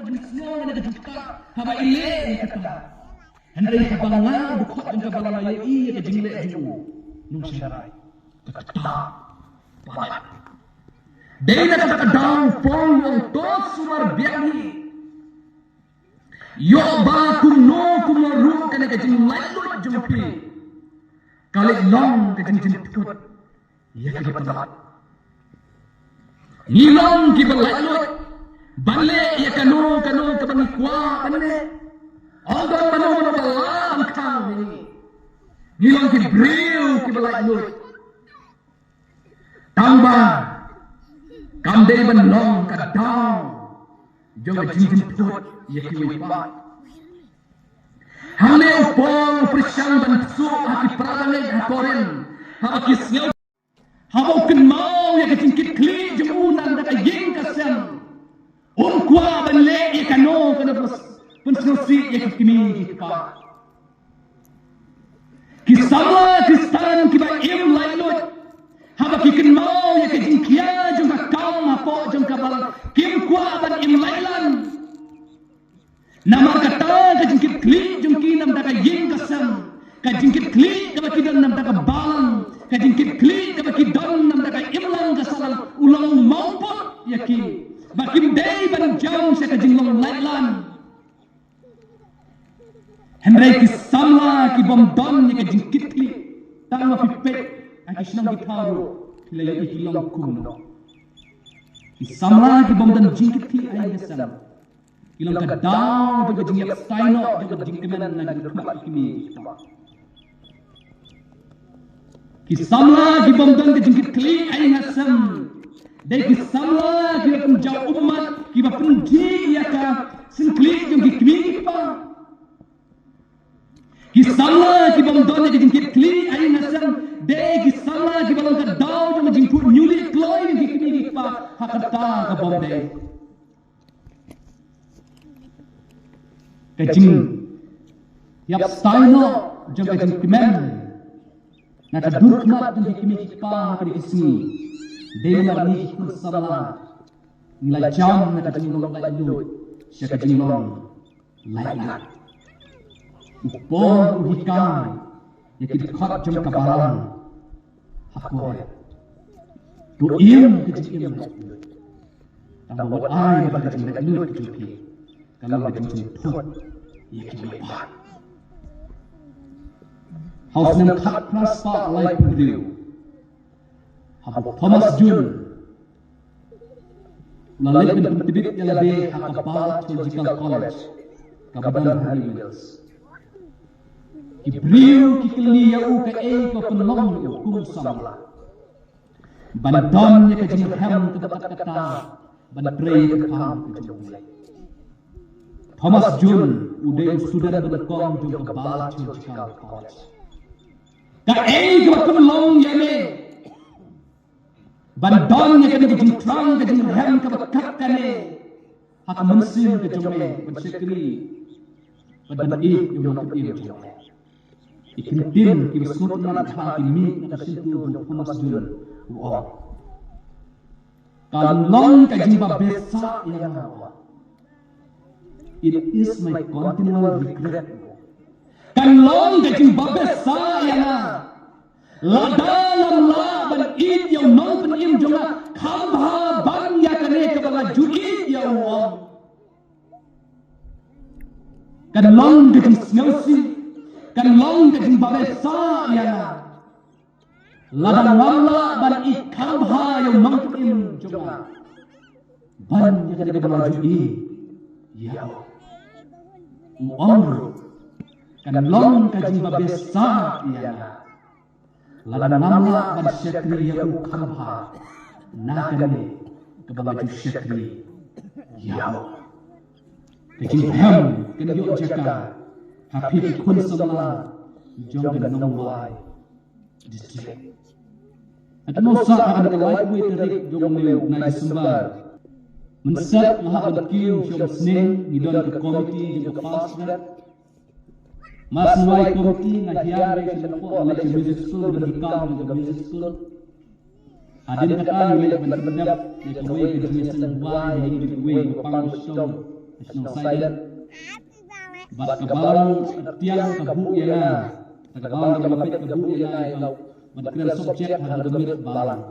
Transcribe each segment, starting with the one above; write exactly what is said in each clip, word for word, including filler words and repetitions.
Ban sngew ïa ka jingkata haba i leh ïa kata. Hynrei haba nga u dkhot jong ka balang nga ïohi ïa ka jingleh jong u, nongshakri, ka kata palat. Dei na kata ka daw u Paul u ong, to sumar biang hi. Ïoh ba kumno kumno ruh kane ka jinglaitluid jong phi ka leit long ka jingjynthut ïa ki palat. Ngi long kiba laitluid ban leh ïa kano kano kaba ngi kwah ban leh. Ym don mano mano ba lah ban khang ïa ngi. Ngi long ki briew kiba laitluid. Tangba kam dei ban long ka daw jong ka jingjynthut ïa kiwei pat. Hangne u Paul u pyrshang ban pynsuh ha ki para bangeit ha Korinth haba ki sngew, haba u kynmaw ïa ka jingkitkhlieh jong u na ka ïing ka sem. Um kwah ban leh ïa kano kano, pynsngewsih ïa ki kmie ki kpa. Ki samla Khristan kiba im laitluid, haba ki kynmaw ïa ka jingkhia jong ka kam hapoh jong ka balang, kim kwah ban im laitluid. Namar kata ka jingkitkhlieh jong ki na ka ïing ka sem, ka jingkitkhlieh kaba ki don na ka balang, ka jingkitkhlieh kaba ki don na ka imlang ka sahlang, u long u mawpot ïa ki ba kim dei ban jam sha ka jinglong laitluid. Hynrei ki samla kibym don ïa ka jingkitkhlieh, tang ba phi peit ha ki shnong ki thaw ruh, phi la ïohi ki long kumno. Ki samla kibym don jingkitkhlieh ha ïing ha sem, ki long ka daw jong ka jingïap stai noh jong ka jingkmen na ka khmat ki kmie. Ki samla kibym don ka jingkitkhlieh ha ïing ha sem, dei ki samla kiba pynjaw ummat, kiba pynjih ïa ka syngkhlieh jong ki kmie ki kpa. Ki samla kibym don ka jingkitkhlieh ha ïing ha sem, dei ki samla kiba long ka daw jong ka jingphuh ñiuh lih kloi jong ki kmie ki kpa ha kata kabym dei. Ka jingïap stai noh jong ka jingkmen na ka dur khmat jong ki kmie ki kpa ha kine ki sngi, dei namar ngi ki khun samla ngi la jam na ka jinglong laitluid sha ka jinglong laitluid. U Paul u hikai ïa ki dkhot jong ka balang ha Korinth, to im ka jingim laitluid. Tang ba wat ai ba ka jinglaitluid ka jong phi ka long ka jingjynthut ïa kiwei pat. Ha u snem khatphra spah laiphew hynriew, haba u Thomas Jones u la leit ban pyntbit ïa lade ha ka Bath Theological College kaba don ha New Wales, ki briew ki kylli ïa u kaei kaba pynlong ïa u kum u samla ban don ïa ka jingrhem kaba kat kata ban trei ïa ka kam ka jong U Blei. Thomas Jones u dei u student ba nyngkong jong ka Bath Theological College. Kaei kaba pynlong ïa me ban don ïa kane ka jingthrang ka jingrhem kaba kat kane ha ka mynsiem ka jong me ban shakri bad ban ïeit ïa u nongpynim jong me? Ki kyntien kiba sngewtynnat ha ki miet na ka shyntur jong u Thomas Jones, u ong, kan long ka jingbabeh sah ïa nga. It is my continual regret. Kan long ka jingbabeh sah ïa nga lada ngam lah ban ïeit ïa u nongpynim jong nga kham bha ban ïa kane kaba nga ju ïeit ïa u, u ong. Kan long ka jingsngewsih, kan long ka jingbabeh sah ïa nga lada ngam lah ban ïeit kham bha ïa u nongpynim jong nga ban ïa kane kaba nga ju ïeit ïa u, u ong ruh. Kan long ka jingbabeh sah ïa nga lada ngam lah ban shakri ïa u kham bha na kane kaba nga ju shakri ïa u. Ka jingrhem kan ïoh jaka ha phi ki khun samla jong ka Nongwai District. Haduh mynta ha ka laiphew wei tarik jong u bnai December, mynstep nga hap ban kiew sha u Mynsneng, ngi don ka komiti jong ka Pastoral. Mar shu wai komiti nga hiar leit sha Nongpoh, nga leit sha music school, nga don ki kam jong ka music school. Hadien kata ngi leit ban pyndep ïa kawei ka jingïaseng duwai ha ïing jong uwei u pang shitom. Shnong Saidet. Bad ka balang tiang ka buh ïa nga. Ka balang ka mapet ka buh ïa nga ïa ka ban kren subject ha ka miet balang.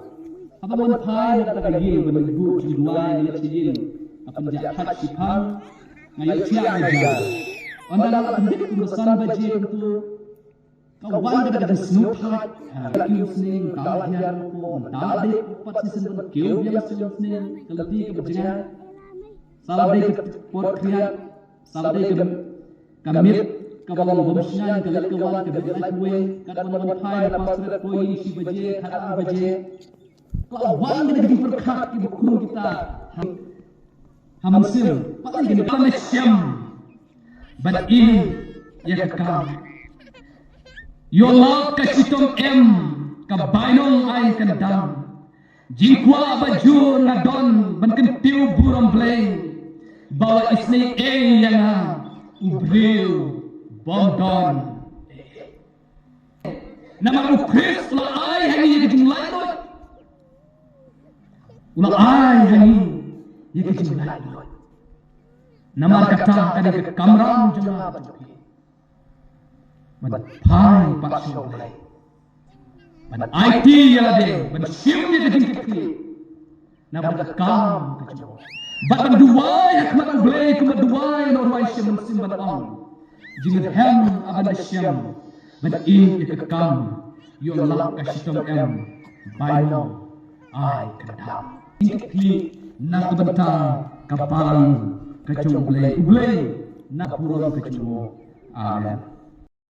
Haba wan phai na ka ïing ban buh jingduwai na ka ïing. Ka pynjah thait shiphang. Nga ïoh thiah nga jar. Ynda la pyndep kum ba san baje kumtu. Ka wan ka da ka sngewthuh. Ha, ka kiew sning, ka la hiar ko, da dei pat shisien ban kiew biang shisien sning, ka lynti kaba jngai. Sa la dei ka por khriat, sa la dei ka, ka miet, kaba long bym shngaiñ, ka leit ka wan, ka miet lait wei, kat wan wan phai, na pastor ko ïing shi baje, khat ar baje. Ka wan ka da ka jingpyrkhat kiba kum kita. Ha, ha mynsiem, pat lei ka miet, ka mynsiem. Ban ïoh ïa ka kam. Ïoh lok ka shitom em, ka bainong ai ka dam. Jingkwah ba jur nga don, ban kyntiew burom Blei. Ba la isynei ei ïa nga, u briew bym don. Namar u Khrist u la ai ha ngi ïa ka jinglaitluid. U la ai ha ngi ïa ka jinglaitluid. Namar kata ka dei ka kamram jong nga bad jong phi. Ban phai pat sha U Blei. Ban aiti ïa lade, ban shim ïa ka jingkitkhlieh. Na bynta ka kam ka jong u. Bad ban duwai ha khmat U Blei kumba duwai na u rwai shim mynsiem ban ong. Jinghem a ban da shem. Ban ïoh ïa ka kam. Ïoh lok ka shitom em. Bainong ai ka dam. Jingkitkhlieh na ka bynta ka balang ka jong U Blei. U Blei na ka burom ka jong u. Amen.